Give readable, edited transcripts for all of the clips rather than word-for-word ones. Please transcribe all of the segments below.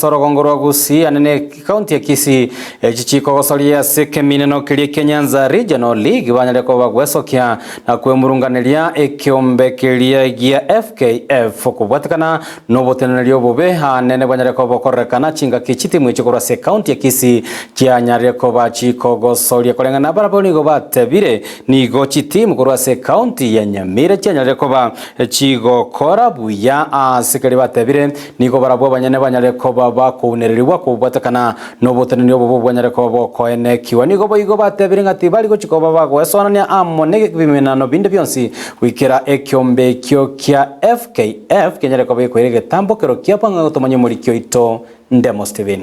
Orogongo rwa Gusii anene kaunti ya Kisii chichikogosoria ase kemineno keria kia Nyanza Regional League banyare koba gwesokia na kwemurunganeria ekiombe keria gia FKF kobwatekana noboteneria obobe anene banyare koba korekana chingaki chitimu echikorwa ase kaunti ya Kisii chianyare koba chikogosoria koreng'ana barabwo nigo batebire nigo chitimu korwa ase kaunti ya Nyamira chianyare koba chigokora buya ase keri batebire nigo barabwo banyene banyare koba bakounereriwa kobwatekana noboteneni obobo bwanyare koba bokoenekiwa nigo boigo batebire ng'ati bari gochikoba bagwesonania amo ne bimenano binde bionsi gwikera ekiombe ekio kia FKF kenyare koba gekoire getambo kero kiapanga gotomanya omorikio oito Ndemo Steven.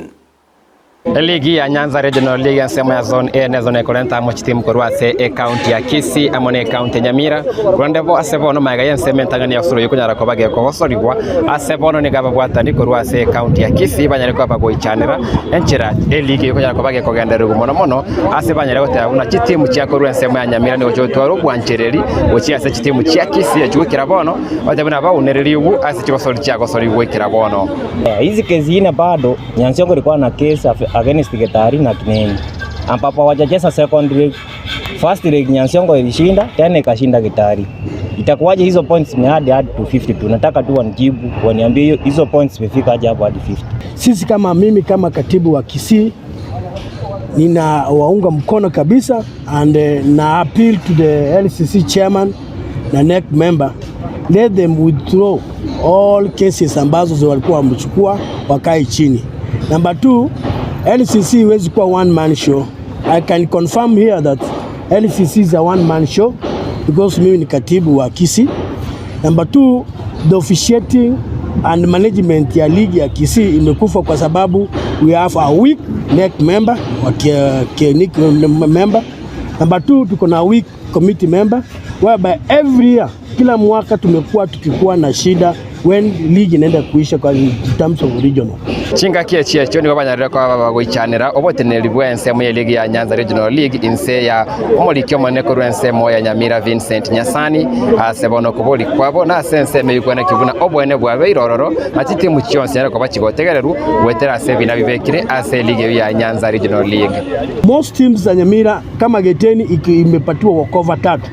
Ligi ya Nyanza Regional League ensemo ya Zone A ne Zone ekorenta amo chitimu korwa ase ekaunti ya Kisii amo na ekaunti ya Nyamira korende bo ase bono maega ya ensemo entang'ani ya osoro ekonyara koba gekogosorigwa ase bono niga ababwatani korwa ase ekaunti ya Kisii banyare koba bagoichanera enchera eligi ekonyara koba gekogendererwa mono mono ase banyare goteba buna chitimu chia korwa ensemo ya Nyamira nigo chigotwara obwanchereri gochia ase chitimu chia Kisii echigokera bono bateba buna baunereriwu ase chigosori chiagosorigwa goikera bono. Hizi kesi ine bado Nyansiongo ilikuwa na case against Getari na Kineni ambapo hawajacheza second leg. First leg Nyansiongo ilishinda tena ikashinda Getari. Itakuwaje hizo points zimeadd hadi to 50? Tunataka tu wanijibu waniambie hizo points zimefika aje hapo hadi 50. Sisi kama mimi kama katibu wa Kisii nina waunga mkono kabisa and na appeal to the LCC chairman na NEC member, let them withdraw all cases ambazo walikuwa wamechukua, wakae chini. Number two, LCC iwezi kuwa one man show. I can confirm here that LCC is a one man show because mimi ni katibu wa Kisii. Number two, the officiating and management ya ligi ya Kisii imekufa kwa sababu we have a weak NEC member wa NEC member. Number two, tuko na weak committee member whereby every year, kila mwaka tumekuwa tukikuwa na shida when league inaenda kuisha kwa in terms of regional. Chingaki echiechio nigo banyarire koba bagoichanera oboteneri bwa ensemo ya ligi ya Nyanza Regional League inse ya omoriki omonene korwa ensemo ya Nyamira Vincent Nyasani ase bono kobori kwabo na ase ensemo eyikwana kibuna obwene bwabe irororo na chitimu chionsi nyare koba chigotegereru gwetera ase ebina bibekire ase ligi eyo ya Nyanza Regional League. Most teams za Nyamira kama Geteni imepatiwa walkover tatu,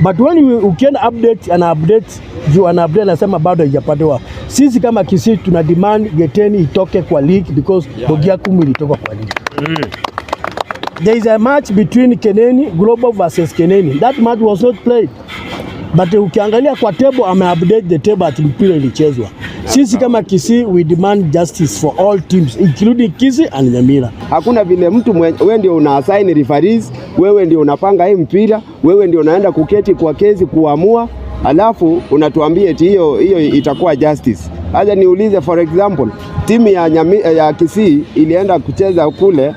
but when ukienda update, ana update juu ana update anasema bado haijapatiwa. Sisi kama Kisii tuna demand Geteni itoke kwa league because Bogiakumu ilitoka kwa league. There is a match between Keneni Global versus Keneni. That match was not played. But ukiangalia kwa table, ame update the table ati mpira ilichezwa. Sisi kama Kisii we demand justice for all teams including Kisii and Nyamira. Hakuna vile mtu wewe ndio una assign referees, wewe ndio unapanga hii mpira, wewe ndio unaenda kuketi kwa kesi kuamua, alafu unatuambia eti hiyo hiyo itakuwa justice. Acha niulize, for example, timu ya Kisii ilienda kucheza kule,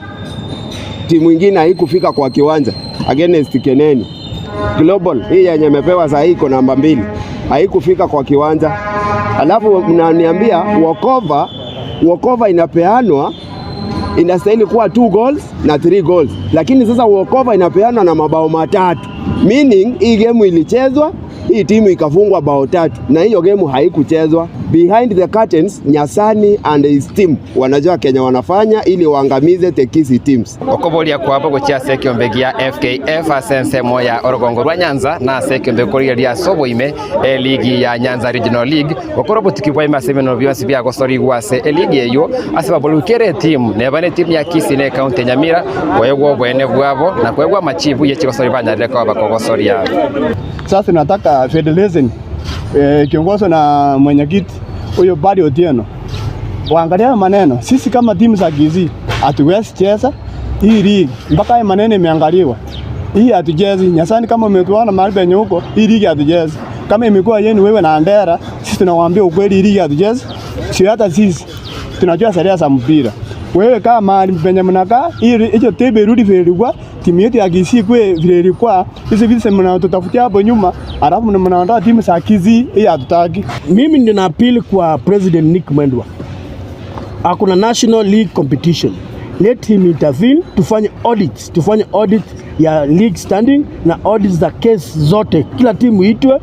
timu ingine haikufika kwa kiwanja against Keneni. Global hii yenye imepewa saa hii iko namba 2 haikufika kwa kiwanja, alafu mnaniambia walkover, walkover inapeanwa inastahili kuwa 2 goals na 3 goals, lakini sasa walkover inapeanwa na mabao 3, meaning hii game ilichezwa, hii timu ikafungwa bao 3 na hiyo game haikuchezwa. Behind the curtains, Nyasani and his team wanajua Kenya wanafanya ili waangamize the Kisii teams. Okoboria kwabo gochia ase ekiombe gia FKF ase ensemo ya orogongo rwa Nyanza na ase ekiombe korigereria ase oboime eligi ya Nyanza Regional League gokora obotuki bwaime ase ebinono bionsi biagosorigwa ase eligi eyo ase baborukere etimu neba na etimu ya Kisii na ekaunti ya Nyamira kwegwa obwene bwabo na kwegwa amachibu ye chigosori banyarire koba bakogosoria. Sasa nataka federation kiongozwa na mwenyekiti huyo Badi Otieno waangalia maneno. Sisi kama timu za Kisii hatuwezi cheza hii ligi mpaka haya maneno imeangaliwa. Hii hatuchezi. Nyasani, kama umetuona mahali penye huko, hii ligi hatuchezi. Kama imekuwa yenu wewe na Andera, sisi tunawaambia ukweli, hii ligi hatuchezi. Sio hata sisi tunajua sheria za mpira. Wewe kama mahali penye mnakaa, hii hiyo tebe irudi vile ilikuwa, timu yetu ya Kisii kwe vile ilikuwa, hizo vitu mnatutafutia hapo nyuma, alafu mnaondoa timu za Kisii, hii hatutaki. Mimi ndio na appeal kwa President Nick Mwendwa. Hakuna National League competition. Let him intervene, tufanye audit, tufanye audit ya league standing na audit za case zote, kila timu itwe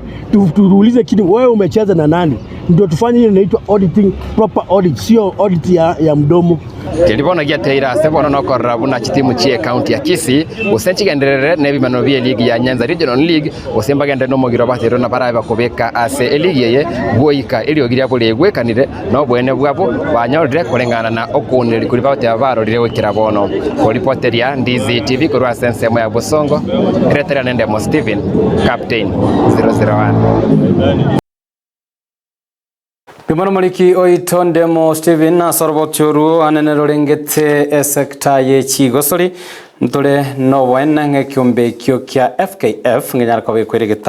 tuulize kitu, wewe umecheza na nani, ndio tufanye hiyo inaitwa auditing, proper audit, sio audit ya mdomo. Kelibona giateira ase bono nokorora buna chitimu chie county ya Kisii gose nchigenderere na ebimano bie league ya Nyanza Regional League gose mbagendere na omogiro baterwe na barabe bakobeka ase eligi eye gwoika eriogi ria boregwekanire na obwene bwabo banyorire koreng'ana na okooneri kori bagoteba barorire gwekera bono koripoteria Ndizi TV korwa ase ensemo ya Bosongo eretera nendemo Stephen Captain 001. Bimono moliki oito ndemo Steven na sorobotyoru anene rorengete esekta ye chigosori ntore no bwena ng'ekiombe kio kia FKF ng'enyara kobe kweregeta.